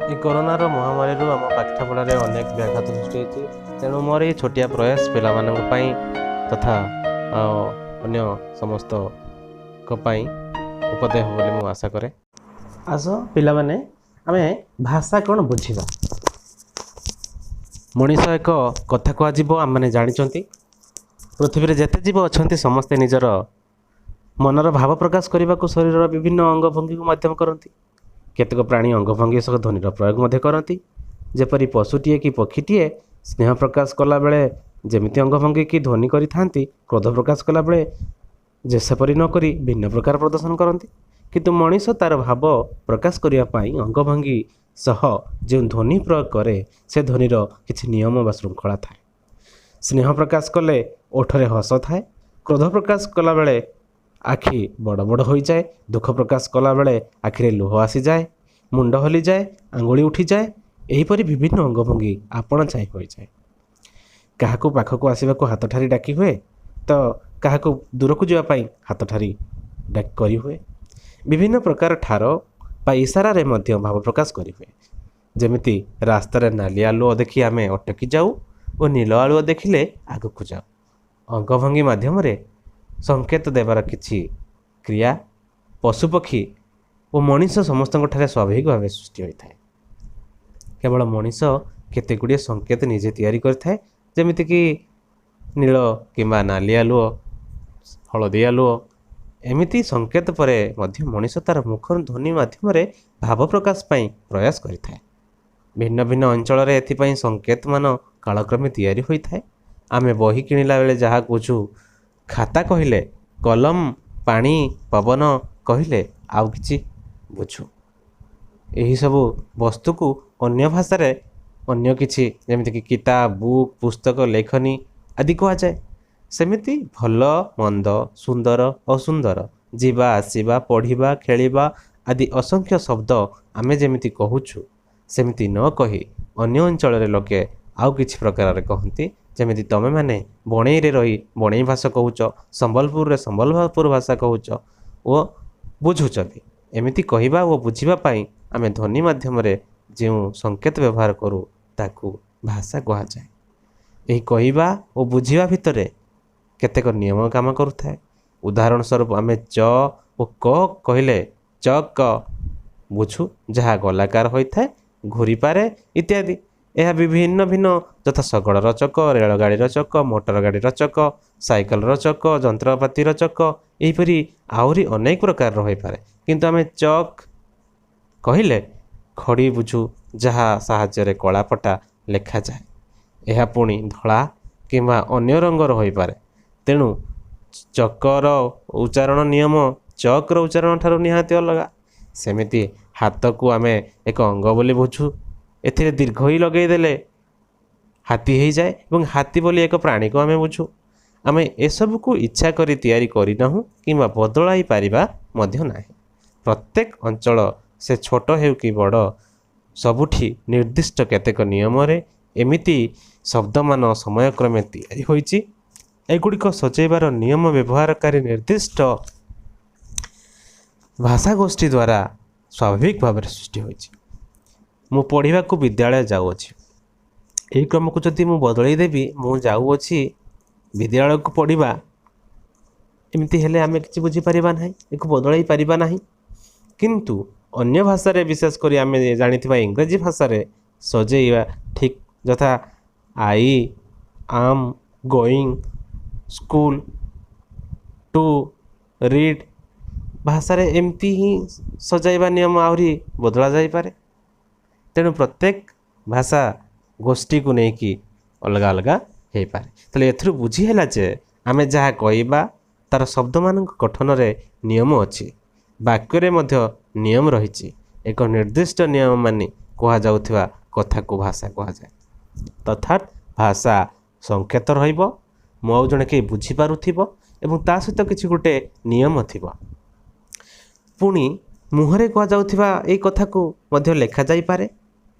ଏ କରୋନାର ମହାମାରୀରୁ ଆମ ପାଠପଢ଼ାରେ ଅନେକ ବ୍ୟାଘାତ ସୃଷ୍ଟି ହେଇଛି। ତେଣୁ ମୋର ଏଇ ଛୋଟିଆ ପ୍ରୟାସ ପିଲାମାନଙ୍କ ପାଇଁ ତଥା ଅନ୍ୟ ସମସ୍ତଙ୍କ ପାଇଁ ଉପଦେୟ ହେବ ବୋଲି ମୁଁ ଆଶା କରେ। ଆସ ପିଲାମାନେ, ଆମେ ଭାଷା କ'ଣ ବୁଝିବା। ମଣିଷ ଏକ କଥା କୁହାଯିବ। ଆମେମାନେ ଜାଣିଛନ୍ତି, ପୃଥିବୀରେ ଯେତେ ଜୀବ ଅଛନ୍ତି, ସମସ୍ତେ ନିଜର ମନର ଭାବ ପ୍ରକାଶ କରିବାକୁ ଶରୀରର ବିଭିନ୍ନ ଅଙ୍ଗଭଙ୍ଗୀକୁ ମାଧ୍ୟମ କରନ୍ତି। କେତେକ ପ୍ରାଣୀ ଅଙ୍ଗଭଙ୍ଗୀ ସହ ଧ୍ୱନିର ପ୍ରୟୋଗ ମଧ୍ୟ କରନ୍ତି। ଯେପରି ପଶୁଟିଏ କି ପକ୍ଷୀଟିଏ ସ୍ନେହ ପ୍ରକାଶ କଲାବେଳେ ଯେମିତି ଅଙ୍ଗଭଙ୍ଗୀ କି ଧ୍ୱନି କରିଥାନ୍ତି, କ୍ରୋଧ ପ୍ରକାଶ କଲାବେଳେ ଯେ ସେପରି ନକରି ଭିନ୍ନ ପ୍ରକାର ପ୍ରଦର୍ଶନ କରନ୍ତି। କିନ୍ତୁ ମଣିଷ ତା'ର ଭାବ ପ୍ରକାଶ କରିବା ପାଇଁ ଅଙ୍ଗଭଙ୍ଗୀ ସହ ଯେଉଁ ଧ୍ୱନି ପ୍ରୟୋଗ କରେ, ସେ ଧ୍ୱନିର କିଛି ନିୟମ ବା ଶୃଙ୍ଖଳା ଥାଏ। ସ୍ନେହ ପ୍ରକାଶ କଲେ ଓଠରେ ହସ ଥାଏ, କ୍ରୋଧ ପ୍ରକାଶ କଲାବେଳେ ଆଖି ବଡ଼ ବଡ଼ ହୋଇଯାଏ, ଦୁଃଖ ପ୍ରକାଶ କଲାବେଳେ ଆଖିରେ ଲୁହ ଆସିଯାଏ, ମୁଣ୍ଡ ହଲିଯାଏ, ଆଙ୍ଗୁଳି ଉଠିଯାଏ। ଏହିପରି ବିଭିନ୍ନ ଅଙ୍ଗଭଙ୍ଗୀ ଆପଣା ଛାଇଁ ହୋଇଯାଏ। କାହାକୁ ପାଖକୁ ଆସିବାକୁ ହାତ ଠାରି ଡାକି ହୁଏ ତ କାହାକୁ ଦୂରକୁ ଯିବା ପାଇଁ ହାତ ଠାରି ଡାକି କରିହୁଏ। ବିଭିନ୍ନ ପ୍ରକାର ଠାର ବା ଇସାରାରେ ମଧ୍ୟ ଭାବ ପ୍ରକାଶ କରିହୁଏ। ଯେମିତି ରାସ୍ତାରେ ନାଲି ଆଲୁଅ ଦେଖି ଆମେ ଅଟକି ଯାଉ ଓ ନୀଳ ଆଲୁଅ ଦେଖିଲେ ଆଗକୁ ଯାଉ। ଅଙ୍ଗଭଙ୍ଗୀ ମାଧ୍ୟମରେ ସଂକେତ ଦେବାର କିଛି କ୍ରିୟା ପଶୁପକ୍ଷୀ ଓ ମଣିଷ ସମସ୍ତଙ୍କଠାରେ ସ୍ୱାଭାବିକ ଭାବେ ସୃଷ୍ଟି ହୋଇଥାଏ। କେବଳ ମଣିଷ କେତେ ଗୁଡ଼ିଏ ସଂକେତ ନିଜେ ତିଆରି କରିଥାଏ, ଯେମିତିକି ନୀଳ କିମ୍ବା ନାଲି ଆଲୁଅ, ହଳଦୀ ଆଲୁଅ। ଏମିତି ସଂକେତ ପରେ ମଧ୍ୟ ମଣିଷ ତା'ର ମୁଖ ଧ୍ୱନି ମାଧ୍ୟମରେ ଭାବ ପ୍ରକାଶ ପାଇଁ ପ୍ରୟାସ କରିଥାଏ। ଭିନ୍ନ ଭିନ୍ନ ଅଞ୍ଚଳରେ ଏଥିପାଇଁ ସଂକେତମାନ କାଳକ୍ରମେ ତିଆରି ହୋଇଥାଏ। ଆମେ ବହି କିଣିଲା ବେଳେ ଯାହା ବୁଝୁ ଖାତା କହିଲେ, କଲମ, ପାଣି, ପବନ କହିଲେ ଆଉ କିଛି ବୁଝୁ। ଏହିସବୁ ବସ୍ତୁକୁ ଅନ୍ୟ ଭାଷାରେ ଅନ୍ୟ କିଛି, ଯେମିତିକି କିତାବ, ବୁକ୍, ପୁସ୍ତକ, ଲେଖନୀ ଆଦି କୁହାଯାଏ। ସେମିତି ଭଲ, ମନ୍ଦ, ସୁନ୍ଦର, ଅସୁନ୍ଦର, ଯିବା, ଆସିବା, ପଢ଼ିବା, ଖେଳିବା ଆଦି ଅସଂଖ୍ୟ ଶବ୍ଦ ଆମେ ଯେମିତି କହୁଛୁ, ସେମିତି ନ କହି ଅନ୍ୟ ଅଞ୍ଚଳରେ ଲୋକେ ଆଉ କିଛି ପ୍ରକାରରେ କହନ୍ତି। ଯେମିତି ତୁମେମାନେ ବଣେଇରେ ରହି ବଣେଇ ଭାଷା କହୁଛ, ସମ୍ବଲପୁରରେ ସମ୍ବଲପୁର ଭାଷା କହୁଛ ଓ ବୁଝୁଛ ବି। ଏମିତି କହିବା ଓ ବୁଝିବା ପାଇଁ ଆମେ ଧ୍ୱନି ମାଧ୍ୟମରେ ଯେଉଁ ସଂକେତ ବ୍ୟବହାର କରୁ, ତାକୁ ଭାଷା କୁହାଯାଏ। ଏହି କହିବା ଓ ବୁଝିବା ଭିତରେ କେତେକ ନିୟମ କାମ କରୁଥାଏ। ଉଦାହରଣ ସ୍ୱରୂପ, ଆମେ ଚ ଓ କ କହିଲେ ଚ କ ବୁଝୁ, ଯାହା ଗୋଲାକାର ହୋଇଥାଏ, ଘୂରିପାରେ ଇତ୍ୟାଦି। ଏହା ବିଭିନ୍ନ ଭିନ୍ନ, ଯଥା ଶଗଡ଼ର ଚକ, ରେଳଗାଡ଼ିର ଚକ, ମୋଟର ଗାଡ଼ିର ଚକ, ସାଇକେଲର ଚକ, ଯନ୍ତ୍ରପାତିର ଚକ, ଏହିପରି ଆହୁରି ଅନେକ ପ୍ରକାରର ହୋଇପାରେ। କିନ୍ତୁ ଆମେ ଚକ୍ କହିଲେ ଖଡ଼ି ବୁଝୁ, ଯାହା ସାହାଯ୍ୟରେ କଳାପଟା ଲେଖାଯାଏ। ଏହା ପୁଣି ଧଳା କିମ୍ବା ଅନ୍ୟ ରଙ୍ଗର ହୋଇପାରେ। ତେଣୁ ଚକର ଉଚ୍ଚାରଣ ନିୟମ ଚକ୍ର ଉଚ୍ଚାରଣ ଠାରୁ ନିହାତି ଅଲଗା। ସେମିତି ହାତକୁ ଆମେ ଏକ ଅଙ୍ଗ ବୋଲି ବୁଝୁ। ଏଥିରେ ଦୀର୍ଘ ଇ ଲଗେଇଦେଲେ ହାତୀ ହେଇଯାଏ ଏବଂ ହାତୀ ବୋଲି ଏକ ପ୍ରାଣୀକୁ ଆମେ ବୁଝୁ। ଆମେ ଏସବୁକୁ ଇଚ୍ଛା କରି ତିଆରି କରିନାହୁଁ କିମ୍ବା ବଦଳାଇ ପାରିବା ମଧ୍ୟ ନାହିଁ। ପ୍ରତ୍ୟେକ ଅଞ୍ଚଳ, ସେ ଛୋଟ ହେଉ କି ବଡ଼, ସବୁଠି ନିର୍ଦ୍ଦିଷ୍ଟ କେତେକ ନିୟମରେ ଏମିତି ଶବ୍ଦମାନ ସମୟକ୍ରମେ ତିଆରି ହୋଇଛି। ଏଗୁଡ଼ିକ ସଜେଇବାର ନିୟମ ବ୍ୟବହାରକାରୀ ନିର୍ଦ୍ଦିଷ୍ଟ ଭାଷାଗୋଷ୍ଠୀ ଦ୍ୱାରା ସ୍ୱାଭାବିକ ଭାବରେ ସୃଷ୍ଟି ହୋଇଛି। ମୁଁ ପଢ଼ିବାକୁ ବିଦ୍ୟାଳୟ ଯାଉଅଛି। ଏହି କ୍ରମକୁ ଯଦି ମୁଁ ବଦଳେଇ ଦେବି, ମୁଁ ଯାଉଅଛି ବିଦ୍ୟାଳୟକୁ ପଢ଼ିବା, ଏମିତି ହେଲେ ଆମେ କିଛି ବୁଝିପାରିବା ନାହିଁ, ଏକୁ ବଦଳାଇ ପାରିବା ନାହିଁ। କିନ୍ତୁ ଅନ୍ୟ ଭାଷାରେ, ବିଶେଷ କରି ଆମେ ଜାଣିଥିବା ଇଂରାଜୀ ଭାଷାରେ ସଜେଇବା ଠିକ୍, ଯଥା I am going school to read। ଭାଷାରେ ଏମିତି ହିଁ ସଜାଇବା ନିୟମ ଆହୁରି ବଦଳା ଯାଇପାରେ। ତେଣୁ ପ୍ରତ୍ୟେକ ଭାଷା ଗୋଷ୍ଠୀକୁ ନେଇକି ଅଲଗା ଅଲଗା ହେଇପାରେ। ତାହେଲେ ଏଥିରୁ ବୁଝି ହେଲା ଯେ ଆମେ ଯାହା କହିବା, ତା'ର ଶବ୍ଦମାନଙ୍କ ଗଠନରେ ନିୟମ ଅଛି, ବାକ୍ୟରେ ମଧ୍ୟ ନିୟମ ରହିଛି। ଏକ ନିର୍ଦ୍ଦିଷ୍ଟ ନିୟମ ମାନି କୁହାଯାଉଥିବା କଥାକୁ ଭାଷା କୁହାଯାଏ। ତଥାତ୍ ଭାଷା ସଂକେତ ରହିବ, ମୁଁ ଆଉ ଜଣେ କେହି ବୁଝିପାରୁଥିବ ଏବଂ ତା ସହିତ କିଛି ଗୋଟେ ନିୟମ ଥିବ। ପୁଣି ମୁହଁରେ କୁହାଯାଉଥିବା ଏଇ କଥାକୁ ମଧ୍ୟ ଲେଖାଯାଇପାରେ।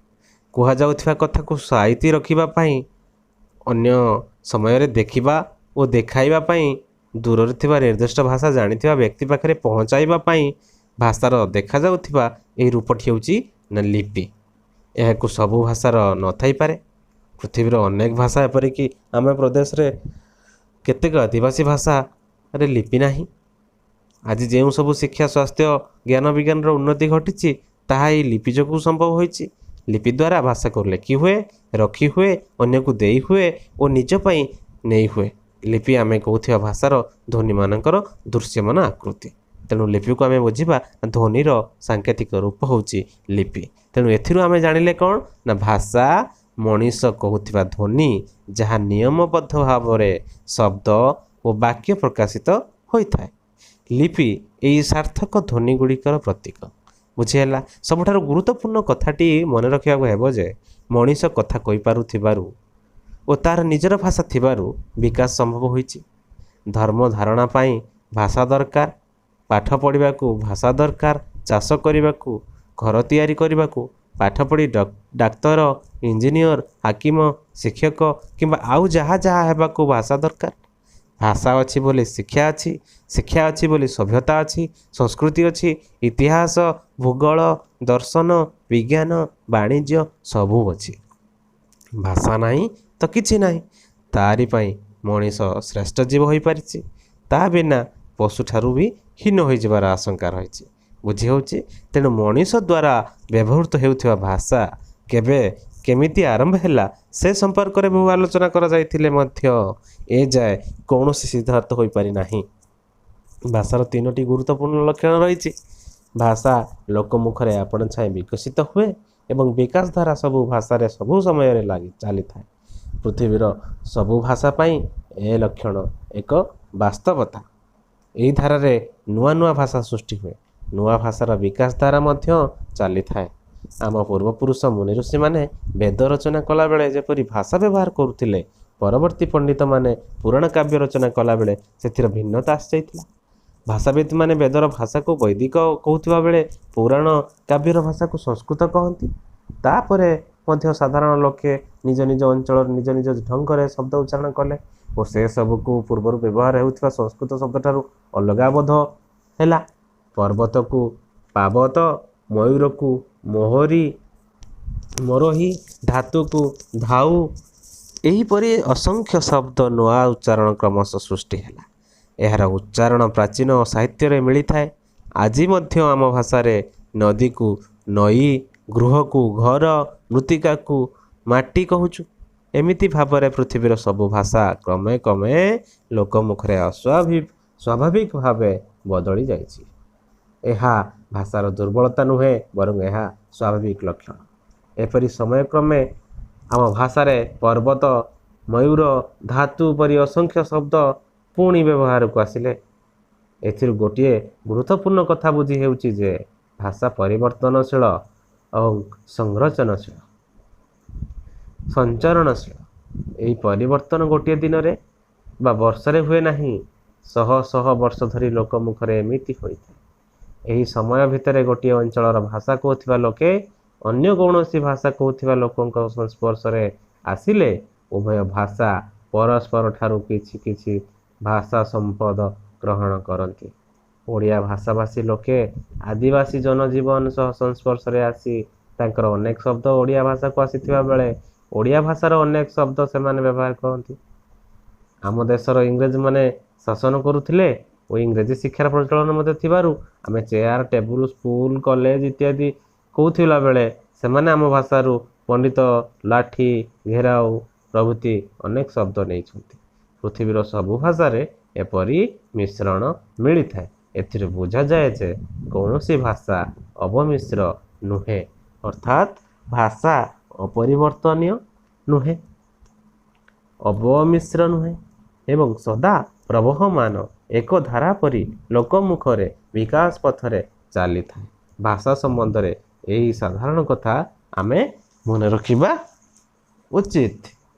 କୁହାଯାଉଥିବା କଥାକୁ ସାଇତି ରଖିବା ପାଇଁ, ଅନ୍ୟ ସମୟରେ ଦେଖିବା ଓ ଦେଖାଇବା ପାଇଁ, ଦୂରରେ ଥିବା ନିର୍ଦ୍ଦିଷ୍ଟ ଭାଷା ଜାଣିଥିବା ବ୍ୟକ୍ତି ପାଖରେ ପହଞ୍ଚାଇବା ପାଇଁ ଭାଷାର ଦେଖାଯାଉଥିବା ଏହି ରୂପଟି ହେଉଛି ନା ଲିପି। ଏହାକୁ ସବୁ ଭାଷାର ନଥାଇପାରେ। ପୃଥିବୀର ଅନେକ ଭାଷା, ଏପରିକି ଆମ ପ୍ରଦେଶରେ କେତେକ ଆଦିବାସୀ ଭାଷାରେ ଲିପି ନାହିଁ। ଆଜି ଯେଉଁ ସବୁ ଶିକ୍ଷା, ସ୍ୱାସ୍ଥ୍ୟ, ଜ୍ଞାନ ବିଜ୍ଞାନର ଉନ୍ନତି ଘଟିଛି, ତାହା ଏହି ଲିପି ଯୋଗୁଁ ସମ୍ଭବ ହୋଇଛି। ଲିପି ଦ୍ୱାରା ଭାଷାକୁ ଲେଖି ହୁଏ, ରଖି ହୁଏ, ଅନ୍ୟକୁ ଦେଇ ହୁଏ ଓ ନିଜ ପାଇଁ ନେଇ ହୁଏ। ଲିପି ଆମେ କହୁଥିବା ଭାଷାର ଧ୍ୱନିମାନଙ୍କର ଦୃଶ୍ୟମାନ ଆକୃତି। ତେଣୁ ଲିପିକୁ ଆମେ ବୁଝିବା ଧ୍ୱନିର ସାଙ୍କେତିକ ରୂପ ହେଉଛି ଲିପି। ତେଣୁ ଏଥିରୁ ଆମେ ଜାଣିଲେ କ'ଣ ନା ଭାଷା ମଣିଷ କହୁଥିବା ଧ୍ୱନି, ଯାହା ନିୟମବଦ୍ଧ ଭାବରେ ଶବ୍ଦ ଓ ବାକ୍ୟ ପ୍ରକାଶିତ ହୋଇଥାଏ। ଲିପି ଏହି ସାର୍ଥକ ଧ୍ୱନି ଗୁଡ଼ିକର ପ୍ରତୀକ। ବୁଝିହେଲା? ସବୁଠାରୁ ଗୁରୁତ୍ୱପୂର୍ଣ୍ଣ କଥାଟି ମନେ ରଖିବାକୁ ହେବ ଯେ ମଣିଷ କଥା କହିପାରୁଥିବାରୁ ଓ ତା'ର ନିଜର ଭାଷା ଥିବାରୁ ବିକାଶ ସମ୍ଭବ ହୋଇଛି। ଧର୍ମ ଧାରଣା ପାଇଁ ଭାଷା ଦରକାର, ପାଠ ପଢ଼ିବାକୁ ଭାଷା ଦରକାର, ଚାଷ କରିବାକୁ, ଘର ତିଆରି କରିବାକୁ, ପାଠ ପଢ଼ି ଡାକ୍ତର, ଇଞ୍ଜିନିୟର, ହାକିମ, ଶିକ୍ଷକ କିମ୍ବା ଆଉ ଯାହା ଯାହା ହେବାକୁ ଭାଷା ଦରକାର। ଭାଷା ଅଛି ବୋଲି ଶିକ୍ଷା ଅଛି, ଶିକ୍ଷା ଅଛି ବୋଲି ସଭ୍ୟତା ଅଛି, ସଂସ୍କୃତି ଅଛି, ଇତିହାସ, ଭୂଗୋଳ, ଦର୍ଶନ, ବିଜ୍ଞାନ, ବାଣିଜ୍ୟ ସବୁ ଅଛି। ଭାଷା ନାହିଁ ତ କିଛି ନାହିଁ। ତାରି ପାଇଁ ମଣିଷ ଶ୍ରେଷ୍ଠ ଜୀବ ହୋଇପାରିଛି। ତା ବିନା ପଶୁଠାରୁ ବି ହୀନ ହୋଇଯିବାର ଆଶଙ୍କା ରହିଛି। ବୁଝି ହେଉଛି? ତେଣୁ ମଣିଷ ଦ୍ୱାରା ବ୍ୟବହୃତ ହେଉଥିବା ଭାଷା କେବେ କେମିତି ଆରମ୍ଭ ହେଲା, ସେ ସମ୍ପର୍କରେ ବହୁ ଆଲୋଚନା କରାଯାଇଥିଲେ ମଧ୍ୟ ଏଯାଏ କୌଣସି ସିଦ୍ଧାନ୍ତ ହୋଇପାରି ନାହିଁ। ଭାଷାର ତିନୋଟି ଗୁରୁତ୍ୱପୂର୍ଣ୍ଣ ଲକ୍ଷଣ ରହିଛି। ଭାଷା ଲୋକମୁଖରେ ଆପଣା ଛାଏଁ ବିକଶିତ ହୁଏ ଏବଂ ବିକାଶ ଧାରା ସବୁ ଭାଷାରେ ସବୁ ସମୟରେ ଲାଗି ଚାଲିଥାଏ। ପୃଥିବୀର ସବୁ ଭାଷା ପାଇଁ ଏ ଲକ୍ଷଣ ଏକ ବାସ୍ତବତା। ଏହି ଧାରାରେ ନୂଆ ନୂଆ ଭାଷା ସୃଷ୍ଟି ହୁଏ, ନୂଆ ଭାଷାର ବିକାଶ ଧାରା ମଧ୍ୟ ଚାଲିଥାଏ। ଆମ ପୂର୍ବପୁରୁଷ ମୁନି ଋଷିମାନେ ବେଦ ରଚନା କଲାବେଳେ ଯେପରି ଭାଷା ବ୍ୟବହାର କରୁଥିଲେ, ପରବର୍ତ୍ତୀ ପଣ୍ଡିତମାନେ ପୁରାଣ କାବ୍ୟ ରଚନା କଲାବେଳେ ସେଥିର ଭିନ୍ନତା ଆସିଯାଇଥିଲା। ଭାଷାବିତମାନେ ବେଦର ଭାଷାକୁ ବୈଦିକ କହୁଥିବା ବେଳେ ପୁରାଣ କାବ୍ୟର ଭାଷାକୁ ସଂସ୍କୃତ କହନ୍ତି। ତାପରେ ମଧ୍ୟ ସାଧାରଣ ଲୋକେ ନିଜ ନିଜ ଅଞ୍ଚଳର ନିଜ ନିଜ ଢଙ୍ଗରେ ଶବ୍ଦ ଉଚ୍ଚାରଣ କଲେ ଓ ସେ ସବୁକୁ ପୂର୍ବରୁ ବ୍ୟବହାର ହେଉଥିବା ସଂସ୍କୃତ ଶବ୍ଦଠାରୁ ଅଲଗା ବୋଧ ହେଲା। ପର୍ବତକୁ ପାବତ, ମୟୂରକୁ ମୋହରି ମରୋହି, ଧାତୁକୁ ଧାଉ, ଏହିପରି ଅସଂଖ୍ୟ ଶବ୍ଦ ନୂଆ ଉଚ୍ଚାରଣ କ୍ରମଶଃ ସୃଷ୍ଟି ହେଲା। ଏହାର ଉଚ୍ଚାରଣ ପ୍ରାଚୀନ ସାହିତ୍ୟରେ ମିଳିଥାଏ। ଆଜି ମଧ୍ୟ ଆମ ଭାଷାରେ ନଦୀକୁ ନଈ, ଗୃହକୁ ଘର, ମୃତ୍ତିକାକୁ ମାଟି କହୁଛୁ। ଏମିତି ଭାବରେ ପୃଥିବୀର ସବୁ ଭାଷା କ୍ରମେ କ୍ରମେ ଲୋକମୁଖରେ ସ୍ୱାଭାବିକ ଭାବେ ବଦଳି ଯାଇଛି। ଏହା ଭାଷାର ଦୁର୍ବଳତା ନୁହେଁ, ବରଂ ଏହା ସ୍ୱାଭାବିକ ଲକ୍ଷଣ। ଏପରି ସମୟକ୍ରମେ ଆମ ଭାଷାରେ ପର୍ବତ, ମୟୂର, ଧାତୁ ପରି ଅସଂଖ୍ୟ ଶବ୍ଦ ପୁଣି ବ୍ୟବହାରକୁ ଆସିଲେ। ଏଥିରୁ ଗୋଟିଏ ଗୁରୁତ୍ୱପୂର୍ଣ୍ଣ କଥା ବୁଝି ହେଉଛି ଯେ ଭାଷା ପରିବର୍ତ୍ତନଶୀଳ ଏବଂ ସଂରଚନଶୀଳ, ସଞ୍ଚରଣଶୀଳ। ଏହି ପରିବର୍ତ୍ତନ ଗୋଟିଏ ଦିନରେ ବା ବର୍ଷରେ ହୁଏ ନାହିଁ, ଶହ ଶହ ବର୍ଷ ଧରି ଲୋକମୁଖରେ ଏମିତି ହୋଇଥାଏ। ଏହି ସମୟ ଭିତରେ ଗୋଟିଏ ଅଞ୍ଚଳର ଭାଷା କହୁଥିବା ଲୋକେ ଅନ୍ୟ କୌଣସି ଭାଷା କହୁଥିବା ଲୋକଙ୍କ ସଂସ୍ପର୍ଶରେ ଆସିଲେ ଉଭୟ ଭାଷା ପରସ୍ପର ଠାରୁ କିଛି କିଛି ଭାଷା ସମ୍ପଦ ଗ୍ରହଣ କରନ୍ତି। ଓଡ଼ିଆ ଭାଷାଭାଷୀ ଲୋକେ ଆଦିବାସୀ ଜନଜୀବନ ସହ ସଂସ୍ପର୍ଶରେ ଆସି ତାଙ୍କର ଅନେକ ଶବ୍ଦ ଓଡ଼ିଆ ଭାଷାକୁ ଆସିଥିବା ବେଳେ ଓଡ଼ିଆ ଭାଷାର ଅନେକ ଶବ୍ଦ ସେମାନେ ବ୍ୟବହାର କରନ୍ତି। ଆମ ଦେଶର ଇଂରେଜମାନେ ଶାସନ କରୁଥିଲେ ଓ ଇଂରେଜୀ ଶିକ୍ଷାର ପ୍ରଚଳନ ମଧ୍ୟ ଥିବାରୁ ଆମେ ଚେୟାର, ଟେବୁଲ, ସ୍କୁଲ, କଲେଜ ଇତ୍ୟାଦି କହୁଥିଲା ବେଳେ ସେମାନେ ଆମ ଭାଷାରୁ ପଣ୍ଡିତ, ଲାଠି, ଘେରାଉ ପ୍ରଭୃତି ଅନେକ ଶବ୍ଦ ନେଇଛନ୍ତି। ପୃଥିବୀର ସବୁ ଭାଷାରେ ଏପରି ମିଶ୍ରଣ ମିଳିଥାଏ। ଏଥିରୁ ବୁଝାଯାଏ ଯେ କୌଣସି ଭାଷା ଅବମିଶ୍ର ନୁହେଁ, ଅର୍ଥାତ୍ ଭାଷା ଅପରିବର୍ତ୍ତନୀୟ ନୁହେଁ, ଅବମିଶ୍ର ନୁହେଁ ଏବଂ ସଦା ପ୍ରବହମାନ ଏକ ଧାରା ପରି ଲୋକମୁଖରେ ବିକାଶ ପଥରେ ଚାଲିଥାଏ। ଭାଷା ସମ୍ବନ୍ଧରେ ଏହି ସାଧାରଣ କଥା ଆମେ ମନେ ରଖିବା ଉଚିତ।